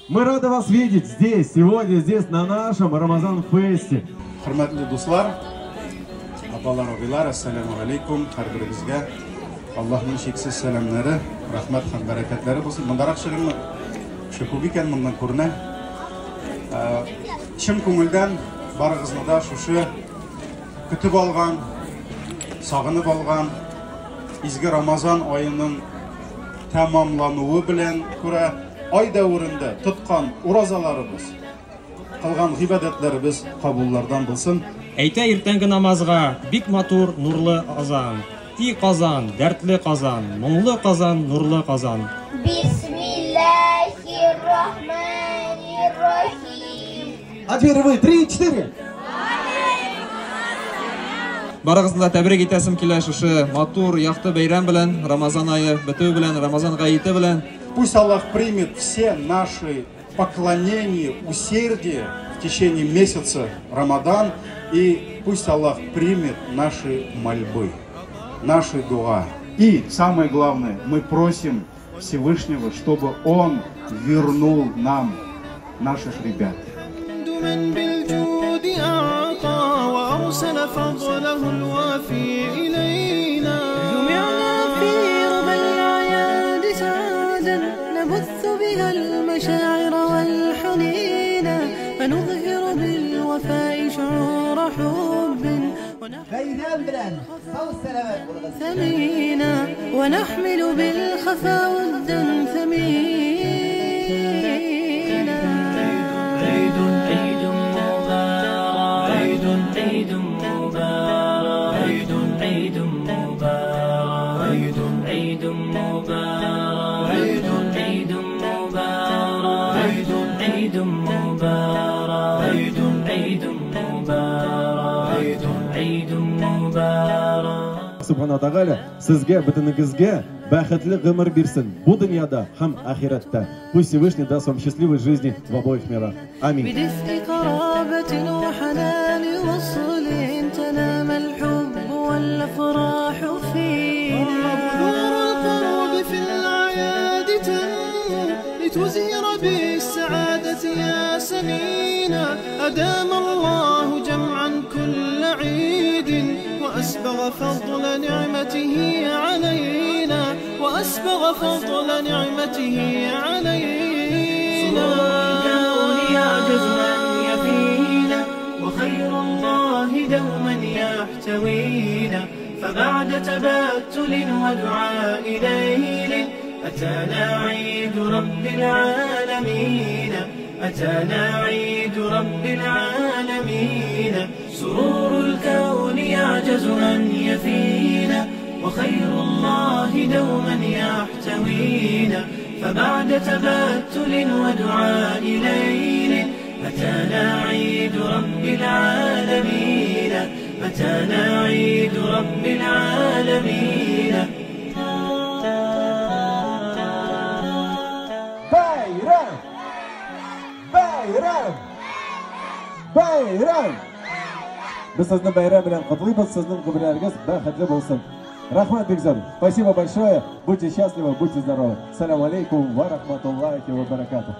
Мы рады вас видеть здесь, сегодня, здесь, на нашем Рамазан-фесте. Хөрмәтле дуслар, апалар, абыйлар, әссәламү алейкум, һәрберегезгә Аллаһның чиксез сәламнәре, рәхмәт һәм бәрәкәтләре булсын. Мондарак чыгыңмы? Кеше күп икән, моннан күренә. Чын күңелдән барыгызны да шушы көтеп алган, сагынып алган изге Рамазан аеның тәмамлануы белән күрә ай дәверендә тоткан уразаларыбыз, кылган гыйбадәтләребез кабуллардан булсын. Әйтә иртәнге намазга бик матур нурлы азан. И Казан, дәртле Казан, моңлы Казан, нурлы Казан. Бисмиллахир-рахманир-рахим. А теперь вы, 3, 4. Барыгызны да тәбрик итәсем килә шушы матур, якты бәйрәм белән, Рамазан ае бетүе белән, Рамазан гаете белән. Пусть Аллах примет все наши поклонения, усердие в течение месяца Рамадан, и пусть Аллах примет наши мольбы, наши дуа. И самое главное, мы просим Всевышнего, чтобы Он вернул нам наших ребят. من بالجود أعطى وأرسل فضله الوافي إلينا. جمعنا في ربى الأعياد سعدا نبث بها المشاعر والحنين، فنظهر بالوفاء شعور حب ثمينا، ونحمل بالخفا ودا ثمينا. عيد عيد مبارك، عيد عيد مبارك، عيد عيد مبارك، عيد عيد مبارك، عيد عيد مبارك، عيد عيد مبارك، عيد عيد مبارك، عيد عيد مبارك. Субхана Тәгалә сезгә, бөтенегезгә бәхетле гомер бирсен бу дөньяда һәм ахирәттә. Пусть Всевышний даст вам счастливой жизни в обоих мирах. Аминь. بدفء قرابة وحنان وصل تنام الحب والأفراح فينا. نور القلوب في الأعياد تنمو لتزهر بالسعادة يا سمينا. أدام الله جمعا كل عيد وأسبغ فضل نعمته علينا، وأسبغ فضل نعمته علينا. الكون يعجز أن يفينا، وخير الله دوما يحتوينا. فبعد تبتل ودعاء ليل أتانا عيد رب العالمين، أتانا عيد رب العالمين. سرور الكون يعجز أن يفينا، وخير الله دوما يحتوينا. فبعد تبتل ودعاء ليل أتانا عيد رب العالمين، أتانا عيد رب العالمين. Бәйрәм! Бәйрәм! Бәйрәм! Без сезне бәйрәм белән котлыйбыз, сезнең гомерләрегез бәхетле булсын. Рәхмәт бик зур. Спасибо большое. Будьте счастливы, будьте здоровы. Салям алейкум ва рахматуллахи ва баракатух.